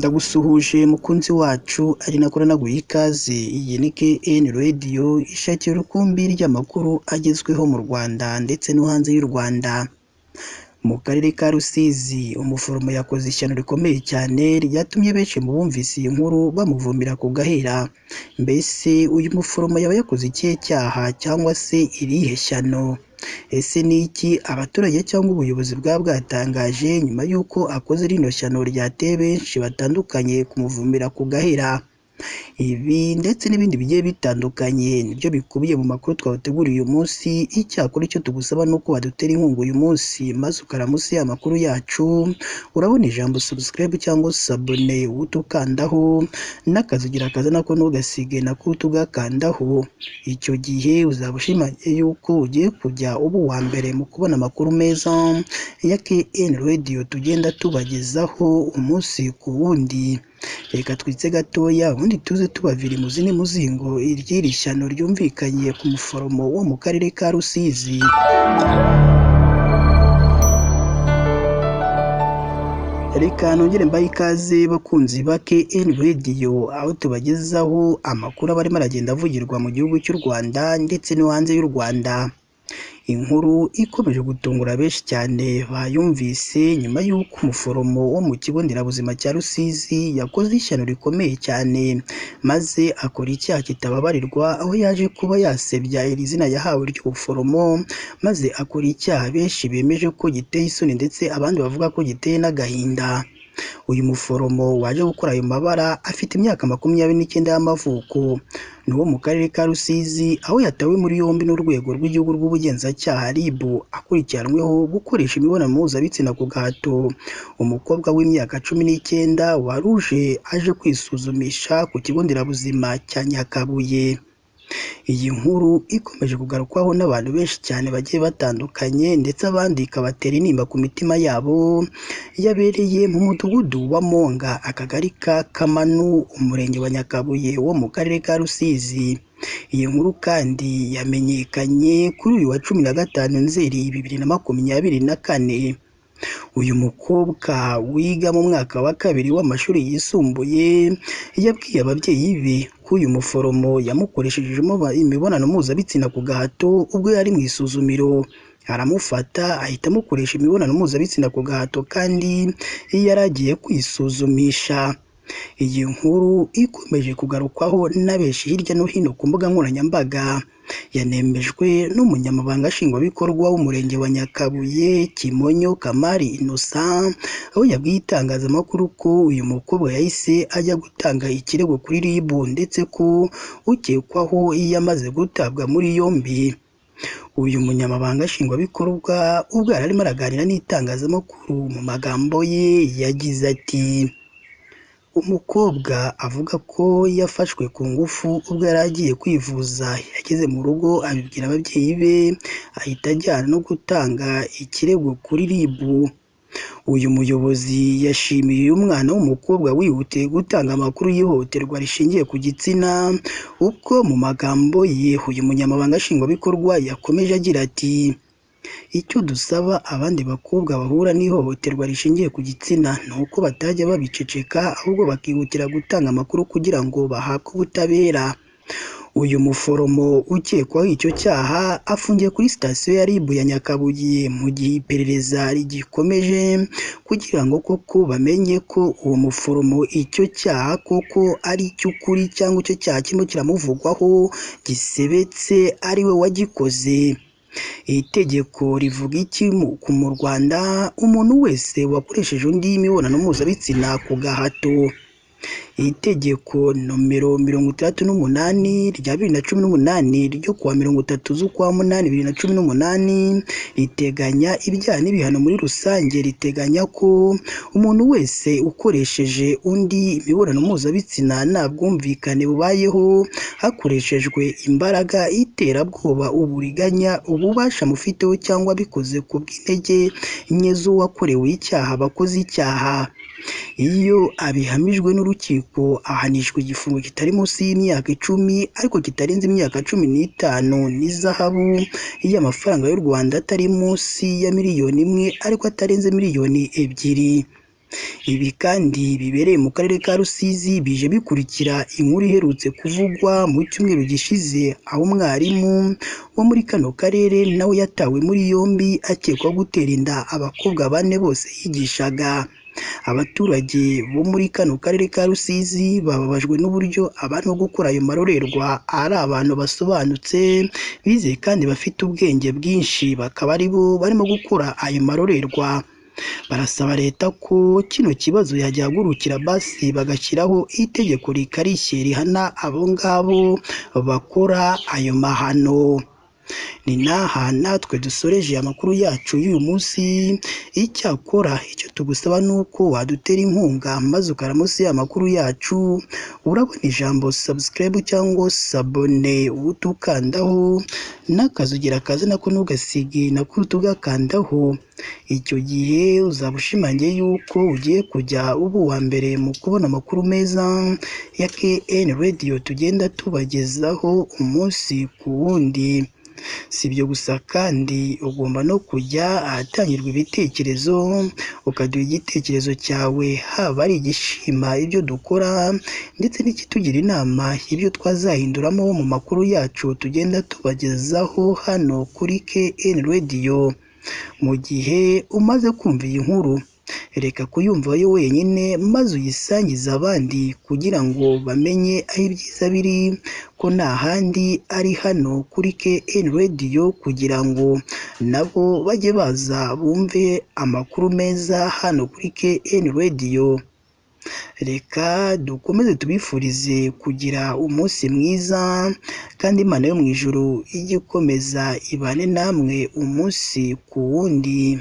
Ndagusuhuje mukunzi wacu ari nako naguha ikaze, iyi ni KN Radio ishakira urukumbi ry'amakuru agezweho mu Rwanda ndetse no hanze y'u Rwanda. Mu karere ka Rusizi umuforomo yakoze ishyano rikomeye cyane ryatumye benshi mu bumvise iyi nkuru bamuvumira ku gahera. Mbese uyu muforomo yaba yakoze ikihe cyaha cyangwa se irihe shyano? Ese ni iki abaturage cyangwa ubuyobozi bwaba bwatangaje nyuma y'uko akoze rino shyano ryateye benshi batandukanye kumuvumira ku gahera? Ibi ndetse n'ibindi bigiye bitandukanye nibyo bikubiye mu makuru twabateguriye uyu munsi. Icyakora icyo tugusaba ni uko wadutera inkunga uyu munsi maze ukaramusi amakuru yacu, urabona ijambo subscribe cyangwa sabone uhite ukandaho n'akazugira kaza nako ntugasige nako uhite ugakandaho. Icyo gihe uzaba ushimangiye yuko ugiye kujya uba uwa mbere mu kubona amakuru meza ya KN Radio tugenda tubagezaho umunsi ku wundi. Reka twitse gatoya ubundi tuze tubavira imuzi n'umuzingo iry'iri shyano ryumvikanye ku muforomo wo mu karere ka Rusizi. Reka nongere mbahe ikaze bakunzi ba KN Radio, aho tubagezaho amakuru aba arimo aragenda avugirwa mu gihugu cy'u Rwanda ndetse no hanze y'u Rwanda. Inkuru ikomeje gutungura benshi cyane bayumvise nyuma y'uko umuforomo wo mu kigo nderabuzima cya Rusizi yakoze ishyano rikomeye cyane maze akora icyaha kitababarirwa, aho yaje kuba yasebya iri zina yahawe ry'ubuforomo maze akora icyaha benshi bemeje ko giteye isoni ndetse abandi bavuga ko giteye n'agahinda. Uyu muforomo waje gukora ayo mabara afite imyaka 29 y'amavuko, ni uwo mu karere ka Rusizi, aho yatawe muri yombi n'urwego rw'igihugu rw'ubugenzacyaha RIB akurikiranweho gukoresha imibonano mpuzabitsina ku gahato umukobwa w'imyaka 19 wari uje aje kwisuzumisha ku kigo nderabuzima cya Nyakabuye. Iyi nkuru ikomeje kugarukwaho n'abantu benshi cyane bagiye batandukanye ndetse abandi ikabatera intimba ku mitima yabo, yabereye mu mudugudu wa Monga, akagari ka Kamanu, umurenge wa Nyakabuye wo mu karere ka Rusizi. Iyi nkuru kandi yamenyekanye kuri uyu wa 15 Nzeri 2024. Uyu mukobwa wiga mu mwaka wa kabiri w'amashuri yisumbuye yabwiye ababyeyi be ko uyu muforomo yamukoresheje imibonano mpuzabitsina ku gahato ubwo yari mu isuzumiro, aramufata ahita amukoresha imibonano mpuzabitsina ku gahato kandi yari agiye kwisuzumisha. Iyi nkuru ikomeje kugarukwaho na benshi hirya no hino ku mbuga nkoranyambaga, yanemejwe n'umunyamabanga nshingwabikorwa w'umurenge wa Nyakabuye Kimonyo Kamari Innocent, aho yabwiye itangazamakuru ko uyu mukobwa yahise ajya gutanga ikirego kuri RIB ndetse ko ukekwaho yamaze gutabwa muri yombi. Uyu munyamabanga nshingwabikorwa ubwo yari arimo araganira n'itangazamakuru mu magambo ye yagize ati: "Umukobwa avuga ko yafashwe ku ngufu ubwo yari agiye kwivuza, yageze mu rugo abibwira ababyeyi be ahita ajyana no gutanga ikirego kuri RIB." Uyu muyobozi yashimiye uyu mwana w'umukobwa wihutiye gutanga amakuru y'ihohoterwa rishingiye ku gitsina, ubwo mu magambo ye uyu munyamabanga nshingwabikorwa yakomeje agira ati: "Icyo dusaba abandi bakobwa bahura n'ihohoterwa rishingiye ku gitsina ni uko batajya babiceceka ahubwo bakihutira gutanga amakuru kugira ngo bahabwe ubutabera." Uyu muforomo ukekwaho icyo cyaha afungiye kuri sitasiyo ya RIB ya Nyakabuye mu gihe iperereza rigikomeje kugira ngo koko bamenye ko uwo muforomo icyo cyaha koko ari icy'ukuri cyangwa icyo cyaha kirimo kiramuvugwaho gisebetse ari we wagikoze. Iri tegeko rivuga iki mu Rwanda? Umuntu wese wakoresheje undi imibonano mpuzabitsina ku gahato. Iri tegeko nomero 68 rya 2018 ryo kuwa 30 z'ukwa 8 2018 riteganya ibyaha n'ibihano muri rusange, riteganya ko umuntu wese ukoresheje undi imibonano mpuzabitsina nta bwumvikane bubayeho hakoreshejwe imbaraga, iterabwoba, uburiganya, ububasha mufiteho cyangwa bikoze ku bw'intege nke z'uwakorewe icyaha abakoze icyaha. Iyo abihamijwe n'urukiko ahanishwa igifungo kitari munsi y'imyaka 10 ariko kitarenze imyaka 15 n'izahabu y'amafaranga y'u Rwanda atari munsi ya miliyoni 1 ariko atarenze miliyoni 2. Ibi kandi bibereye mu karere ka Rusizi bije bikurikira inkuru iherutse kuvugwa mu cyumweru gishize, aho umwarimu wo muri kano karere nawe yatawe muri yombi akekwaho gutera inda abakobwa bane bose yigishaga. Abaturage bo muri kano karere ka Rusizi bababajwe n'uburyo abarimo gukora ayo marorerwa ari abantu basobanutse, bize kandi bafite ubwenge bwinshi, bakaba ari bo barimo gukora ayo marorerwa. Barasaba leta ko kino kibazo yagihagurukira basi bagashyiraho itegeko rikarishye rihana abo ngabo bakora ayo mahano. Ni n'aha natwe dusoreje amakuru yacu y'uyu munsi, icyakora icyo tugusaba ni uko wadutera inkunga maze ukara munsi y'amakuru yacu, urabona ijambo subscribe cyangwa sabone utukandaho n'akazugira kaza nako ntugasige nako tugakandaho. Icyo gihe uzaba ushimangiye yuko ugiye kujya uba uwa mbere mu kubona amakuru meza ya KN Radio tugenda tubagezaho umunsi ku wundi. Si ibyo gusa kandi ugomba no kujya ahatangirwa ibitekerezo ukaduha igitekerezo cyawe, haba ari igishima ibyo dukora ndetse n'ikitugira inama ibyo twazahinduramo mu makuru yacu tugenda tubagezaho hano kuri KN Radio. Mu gihe umaze kumva iyi nkuru, reka kuyumva yo wenyine maze uyisangize abandi kugira ngo bamenye aho ibyiza biri, ko nta handi ari hano kuri KN Radio, kugira ngo nabo bajye baza bumve amakuru meza hano kuri KN Radio. Reka dukomeze tubifurize kugira umunsi mwiza kandi Imana yo mu ijuru ijye ikomeza ibane namwe umunsi ku wundi.